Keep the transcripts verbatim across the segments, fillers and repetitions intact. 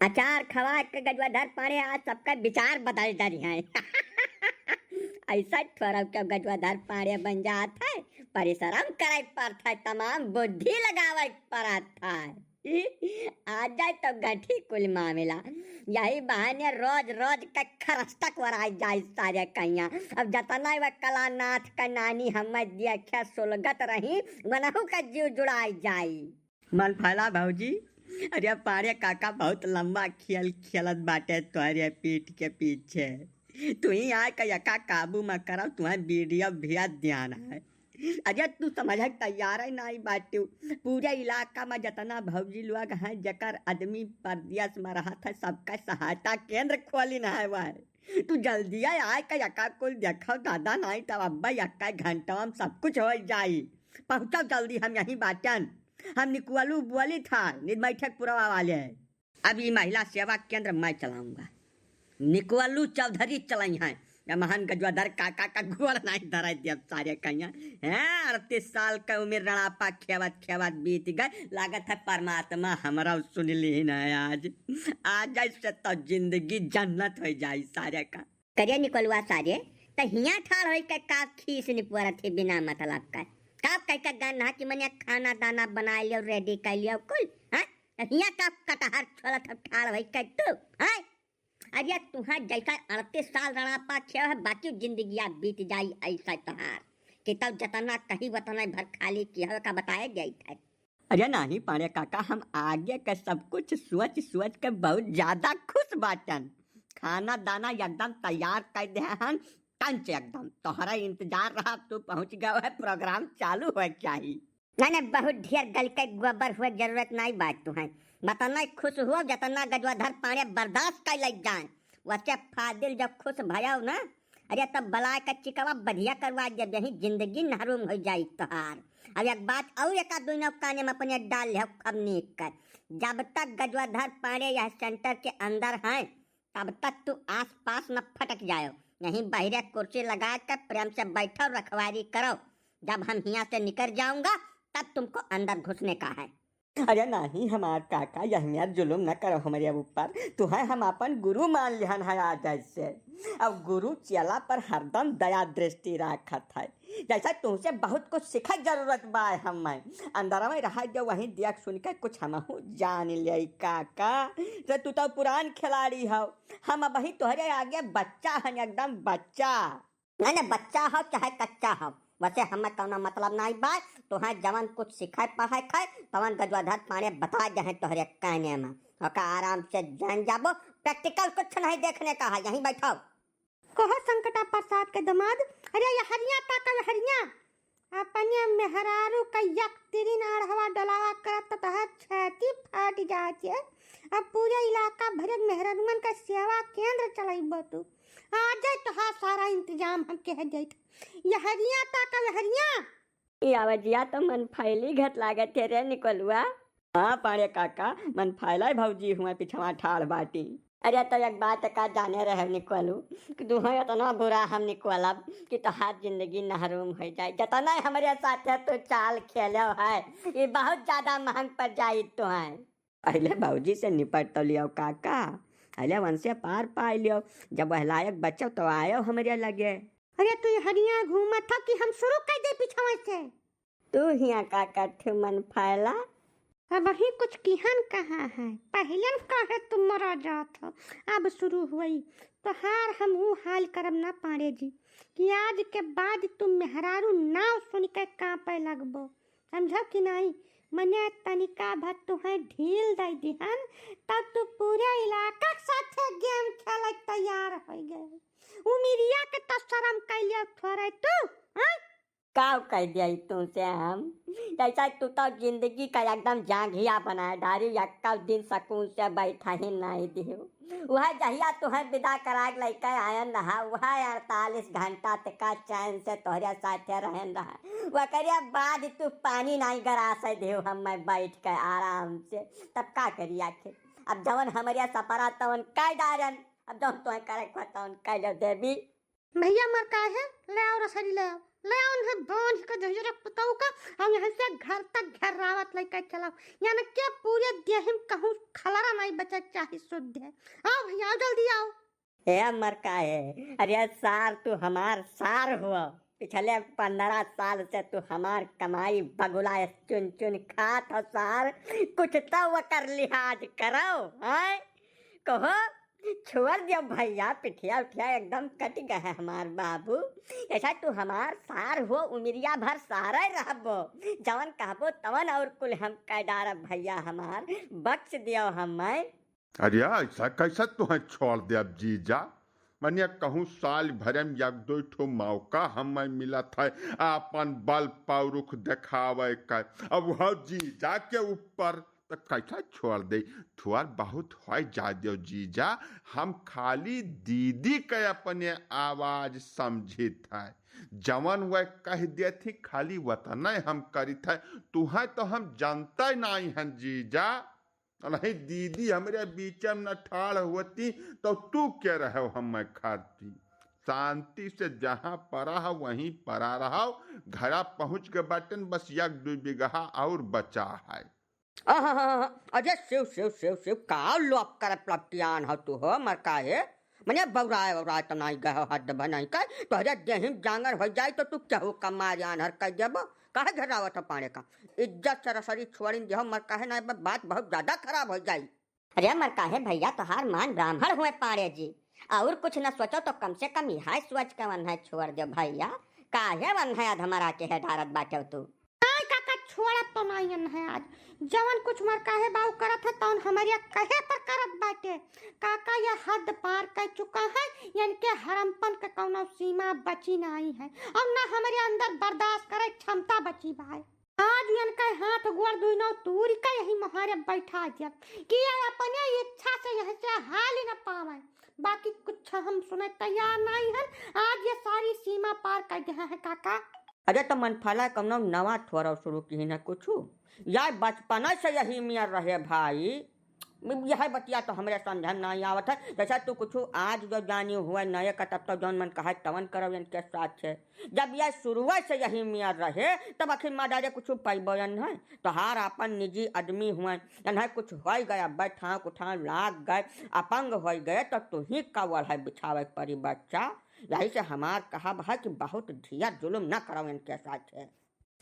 अचार खवा के गजवाधर पाड़े आज सबका विचार बदल डरी है। ऐसा ठोरव के गजवाधर पाड़े बन जात है, परिश्रम करे पड़त है, तमाम बुद्धि लगावे पड़त है। आ जाए तो गठी कुल मामला, यही बहाने रोज रोज के खरस्तक वराई जाए सारे कहिया। अब जतना वह कलानाथ का नानी हमें देखे सुलगत रही, वनहु का जीव जुड़ाई जाई। मन फैला भौजी, अरे पाड़े काका बहुत लंबा खेल खेलत बाटे तोहरे पीठ के पीछे। तू ही आए का यका काबू में करव, तुम्हें वीडियो भेज ध्यान है। अरे तू समझे तैयार है नहीं बाटू। पूरे इलाका में जितना भौजी लोग हैं, जकर आदमी परदेस में रहत है, सबका सहायता केंद्र खोलिन है वह। तू जल्दी आए, आए का यका कुल देखो दादा, नहीं तब अब्बा यका घंटा में सब कुछ हो जाई। पहुँचो जल्दी, हम यहीं बाटन। हम निकुअलू बोली था, निद बैठक पुरवा वाले। अब ई महिला सेवा केंद्र मैं चलाऊंगा, निकुअलू चौधरी चलाई हैं। या महान गजवाधर काका का गोड़ नहीं धराई दिया सारे कहिया। हैं, अड़तीस साल का उम्र रणापा खेवत खेवत बीत गए, लागत है परमात्मा हमरा सुन ली ना आज। आ जाए से तो जिंदगी जन्नत हो जाए सारे का। करिया निकलुआ सारे, त हियाँ ठाड़ होई के का खीस निपुअरत ही बिना मतलब का? का कह के गन्ना कि मने खाना दाना बनाए लियो, ready कर लियो कुल, हैं? त हियाँ का कटहर छोलत हो ठाड़ होई के तू, हैं? अरे तुहाँ जैसा अड़तीस साल रणापा खेव है, बाकी जिंदगिया बीत जाई ऐसा तोहार। कि तब जतना कही वतना भर खाली किया का बताए जाइत है। अरे नाही पाड़े काका, हम आगे के सब कुछ सोच सोच के बहुत ज्यादा खुश बाटन। खाना दाना एकदम तैयार कर दे हन, टंच एकदम। तोहरा इंतजार रहा, तू पहुँच गयो है, प्रोग्राम चालू होए के चाही। नहीं, नहीं, बहुत ढेर गल के गोबर हुए, जरूरत नहीं बात तू है। बतना खुश हुआ, जतना गजवाधर पाड़े बर्दाश्त कर ले जाए। वैसे फादिल जब खुश भयो ना, अरे तब बलाय का चिकवा बढ़िया करवा, जब यही जिंदगी नहरूम हो जाई तोहार। अब एक बात और एक आध दुई नौ काने में अपने डाल ले खब नीक कर। जब तक गजवाधर पाड़े यह सेंटर के अंदर हैं, तब तक तू आसपास न फटक जायो। यहीं बहिरे कुर्सी लगा के प्रेम से बैठो, रखवारी करो। जब हम हियाँ से निकल जाऊंगा, तब तुमको अंदर घुसने का है। अरे नाही हमार काका, यह मेर जुलुम न करो हमरे ऊपर। तुहै हम अपन गुरु मान लिहन है आज से। अब गुरु चेला पर हरदम दया दृष्टि राखत है। जैसा तुमसे बहुत कुछ सीखे जरूरत बा हमें। अंदर में रहा जो वहीं देख सुन के कुछ हमहू जान ले काका। तो तू तो पुरान खिलाड़ी हो, हम अबही तोहरे आगे बच्चा हन, एकदम बच्चा। नहीं, नहीं, बच्चा हो चाहे कच्चा हो, वैसे हमें कौनो मतलब नहीं बा। तोहें जवन कुछ सिखाए पढ़ाए खाए, तवन गजवाधर पाड़े बता दे हैं तोहरे कहने में। ओका आराम से जान जाबो, practical कुछ नहीं देखने का है, यहीं बैठो। कहो संकटा प्रसाद के दामाद, अरे ये हरिया का, का हरिया? अपने मेहरारू का यक तिरिन आढ़वा डलावा करत तो तोहार छाती फाट जात है। अब पूरे इलाका भर के मेहरारुअन का सेवा केंद्र चलाइबो तू। आ जाए तोहार सारा इंतजाम हम कह देत। यहरिया ताका यहरिया। ई आवाजिया तो मन फैली घट लागत है रे निकोलुआ। हाँ पाड़े काका, मन फैलाई भौजी हुआ पिछवा ठाड़ बाटी। अरे तो एक बात का जाने रहे निकोलू कि तुहें इतना बुरा हम निकोलब कि तोहार जिंदगी नहरूम हो जाए। जतना हमरे साथे तू चाल खेले है, ये बहुत ज्यादा महंग पड़ जाई तुहें। पहले भौजी से निपट तो लियो काका, पहले उनसे पार पाई लियो। जब वह लायक बचो तो आयो हमरे लगे। अरे तू हरिया घूमत हो कि हम शुरू कर दे पिछवा से? तू हिया का करथे मन फैला? अबही कुछ किहन कहा है, पहले न कहे तुम मरा जात हो, अब शुरू हुई। तोहार हम ऊ हाल करब ना पाड़े जी कि आज के बाद तुम मेहरारू नाव सुन के कांपे लगबो, समझो कि नहीं? मने तनिका भर तुहें ढील दे दिहन, तब तू पूरे इलाका के साथे game खेले तैयार हो गए। उमिरिया के तो शर्म कैलियो थोड़े तू, हाँ? काव कह दिया तुमसे हम? जैसा तू तो जिंदगी का एकदम जांघिया बनाए डारी, यक्का दिन सुकून से बैठा ही नहीं दियो। वह जहिया तुहें विदा करा के लइके आयन रहा, वह अड़तालीस घंटा तक का चैन से तोहरे साथे रहन रहा। वकरे बाद तू पानी नहीं गरासे दियो हम मैं बैठ के आराम से। तब का करी आखिर? अब जवन हमरे सपरा तवन कह डारन, अब जवन तुहें करे को तवन कह लो देवी। भैया मर का है? ले आओ रसरी ले आओ। ले आओ उन्हें बांध के जहिजरा पुतऊ का, और यहाँ से घर तक घेरावत लेके चलाओ, यानी के पूरे देहिम कहूँ खलरा नहीं बचे चाहे शुद्ध है। आओ भैया, आओ, जल्दी आओ। ए अमर का है? अरे यार सार, तू हमार सार हुआ, पिछले पन्द्रह साल से तू हमार कमाई बगुला चुन चुन खात हो सार, कुछ तो वकर लिहाज करो, हैं? कहो, छोड़ दियो भैया, पिठिया उठिया एकदम कट गए है हमार बाबू। ऐसा तू हमार सार हो, उमिरिया भर सारे रहबो, जवन कहबो तवन और कुल हम कह डारब भैया हमार, बख्श दियो हमें। अरे ऐसा कैसा तुहें छोड़ देब जीजा? मने कहूँ साल भरे में एक दो ठो मौका हमें मिलत है आपन बल पौरुख देखावे का, अब वह जीजा के ऊपर तो कैसा छोड़ दे? थोड़ बहुत हो जाए दो जीजा, हम खाली दीदी के अपने आवाज समझित है, जवन वह कह देती खाली वतने हम करित है, तुहें तो हम जानते नहीं हैं जीजा। नहीं दीदी हमरे बीच में न ठाड़ होती तो तू के रहो हम खाती। शांति से जहाँ परा है वहीं परा रहो। घरा पहुँच के बाटन, बस एक दो बीघा और बचा है। आहा, अरे शिव शिव शिव शिव, का लोक करत लपटियान हो तू हो मर का है? मने बौराए बौराए तो नहीं गए हो, हद भनाई का तोहरे देहिम जांगर हो जाए तो तू केहू का मार आन्हर कर देबो। काहे घेरावत हो पाड़े का? इज्जत से रसरी छोड़िन देहो मर काहे ना, ब-, बात बहुत ज्यादा खराब हो जाई। अरे मर काहे भैया, तोहार मान ब्राह्मण हुए पाड़े जी, और कुछ न सोचो तो कम से कम यह सोच के वन्हे छोड़ दो भैया। काहे वन्हे अधमरा के है डारत बाटे तू? नहीं काका, छोड़त तो नहीं है आज। जवन कुछ मर काहे बाऊ करत है तौन हमरिया कहे पर करत बाटे। काका ये हद पार कर चुका है, इनके हरमपन के कौनो सीमा बची नहीं है, और ना हमरे अंदर बर्दाश्त करे क्षमता बची बा। आज इनके हाथ गोड़ दुइनो तूर के यही मोहारे बैठा दिया कि ये अपने इच्छा से यहाँ से हाल न पावे। बाकी कुछ हम सुने तैयार नहीं हन। आज ये सारी सीमा पार कर गया है काका। अरे तो मन फला कौनो नवा थोड़ा शुरू की न कुछ, या बचपना से यही मियाँ रहे भाई। यह बतिया तो हमरे समझ में नहीं आवत है। जैसा तू कुछ आज जो जानी हुआ नए का, तब तो जौन मन कहा तवन करो इनके साथ है। जब यह शुरुआ से यही मियाँ रहे तब आखिर माँ डारे कुछ पैबो यन है। तोहार अपन निजी आदमी हुए, यन है कुछ हो गया, बैठाव उठाव लाग गए, अपंग हो गए तो तू ही का वल है बिछावे के परी बच्चा। यही से हमार कहब है कि बहुत ढिया जुलुम न करो इनके साथ है।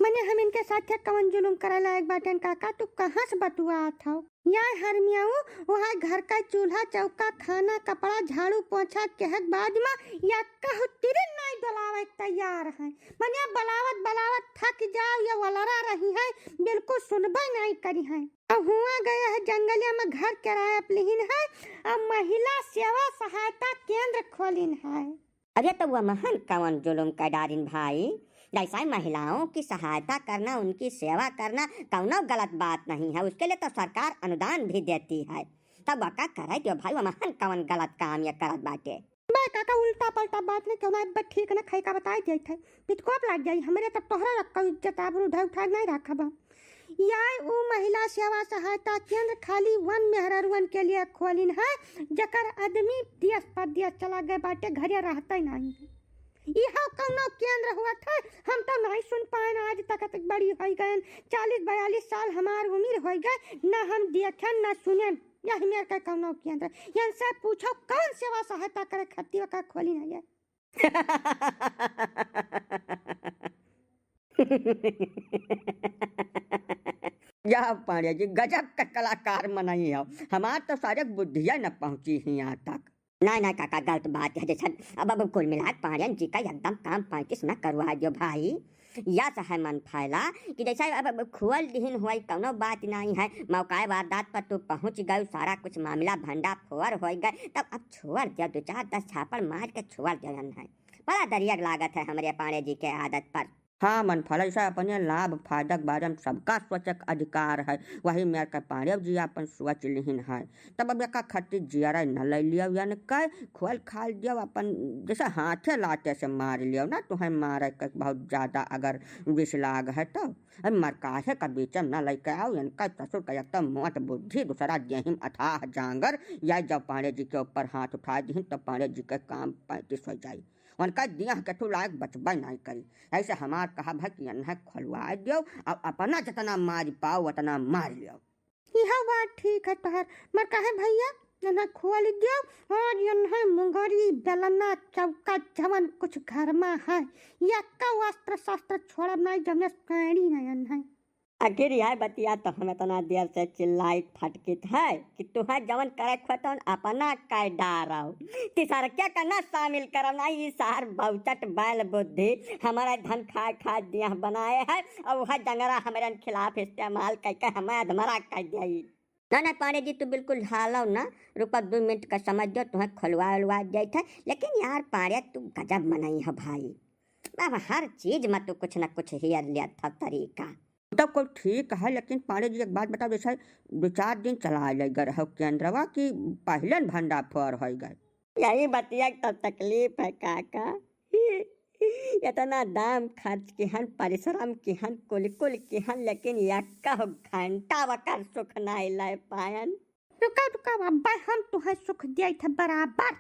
मने हम इनके साथे कवन जुलुम करे लायक बाटेन काका, तू कहाँ से बतुआत हौ? या हरमियाऊ, वहाँ घर का चूल्हा चौका, खाना, कपड़ा, झाड़ू, पोछा केहक बाद मा या कहू तिरिन नाई डोलावे के तैयार हैं। मने बलावत बलावत थक जाओ, या वलरा रही हैं, बिल्कुल सुनबे नाई करी हैं। अब हुआ गया है जंगलिया में घर किराया पे लिहिन है, अब महिला सेवा सहायता केंद्र खोलिन है। अरे तो वह महन कवन जुलुम कर डारिन भाई, जैसा महिलाओं की सहायता करना, उनकी सेवा करना कौनो गलत बात नहीं है, उसके लिए तो सरकार अनुदान भी देती है। तब वह का करे दियो भाई, वह महन कवन गलत काम ये करत बाटे। बे काका, उल्टा पलटा बात नहीं कहना, एक बार ठीक न खाई का बताई जाइत है, पितकोप लाग जाई हमरे, तब तोहरा रखा इज्जत आबरू ढाई उठा नहीं रखबा। याय उ महिला सेवा सहायता केंद्र खाली वन मेहररुअन के लिए खोलिन है, जकर आदमी देश परदेश चला गए बाटे, घरे रहते नहीं है। इहो कौनो केंद्र हुआ था, हम तो नहीं सुन पाएन आज तक, तक बड़ी होई गएन, चालीस बयालीस साल हमार उम्र होई गए, न हम देखेन न सुनेन। यही मेर के कौनो केंद्र, इनसे पूछो कौन सेवा सहायता करे खातिर का खोलिन है ये? या पाड़े जी, गजब का कलाकार मनई हो। हमार तो सारे बुद्धिया न पहुँची ही यहाँ तक। ना, ना काका, गलत बात है। जैसे अब, अब कुल मिला के पाड़ियन जी का एकदम काम पैंतीस न करवा दियो भाई। या सहे मन फैला कि जैसे अब, अब खोल दिहिन हुआ, कौनो बात नहीं है, मौकाए वारदात पर तू पहुँच गए, सारा कुछ मामला भंडा फोर हो गए, तब अब छोड़ दियो, दो चार दस झापड़ मार के छोड़ दियो जन है। बड़ा दरियक लागत है हमरे पाड़े जी के आदत पर। हाँ, मन फल ऐसा अपने लाभ फायदा के बारे में सबका सोचे के अधिकार है, वही मेर के पाड़े जी अपन सोच लिहिन है। तब अब एका खट्टी जियरा न ले लियो, यानी कह खोल खाल दियो, अपन जैसे हाथे लाते से मार लियो ना, तुहें मारे के बहुत ज्यादा अगर विष लाग है तो। अब मरकाहे का बीच में न लेके आओ, इनका ससुर का एक तो मोट बुद्धि, दूसरा देहिम अथाह जांगर, या जब पाड़े जी के ऊपर हाथ उठा दिहिन तो पाड़े जी के काम पैंतीस हो जाई। उनका दिया के ठू लायक बचबे नहीं करी। ऐसे हमार कहब है कि इन्हें खोलवा दियो और अपना जितना मार पाओ उतना मार लियो। यह बात ठीक है तोहर, मर कहे भैया, इन्हें खोल दियो और इन्हें मुंगरी, बेलना, चौका, जवन कुछ घर में है, यक्का अस्त्र शस्त्र छोड़ब नहीं, जमने काड़ी नहीं इन्हें। आखिर यह बतिया तो हम इतना देर से चिल्लाइत फटकित है कि तुहें जवन करे खोए तवन अपना कह डारव। तीसरके का ना शामिल करव, ना ई सार बहुचट बैल बुद्धि हमारा धन खाए खाए दिया बनाए है और वह जंगरा हमारे खिलाफ इस्तेमाल करके हमें अधमरा कर दिया। ना, ना, पांडे जी, तू बिल्कुल हालो ना, रुको, दो मिनट का समय दो, तुम्हें खोलवा उलवा देत है। लेकिन यार पांडे, तू गजब मनई हो भाई, अब हर चीज में तू कुछ ना कुछ हेर लेत हो तरीका। तब कुल ठीक है, लेकिन पांडे जी, एक बात बताओ, जैसे दो चार दिन चला ले गए हो केंद्रवा की पहले न भंडा फोर हो गए। यही बतिया के तो तकलीफ है काका। इतना दाम खर्च किहन, परिश्रम किहन, कुल कुल किहन, लेकिन यक्का हो घंटा वकर सुख नाई ले पायन। रुका, रुका, अब्बा, हम तुहे सुख दिया था बराबर।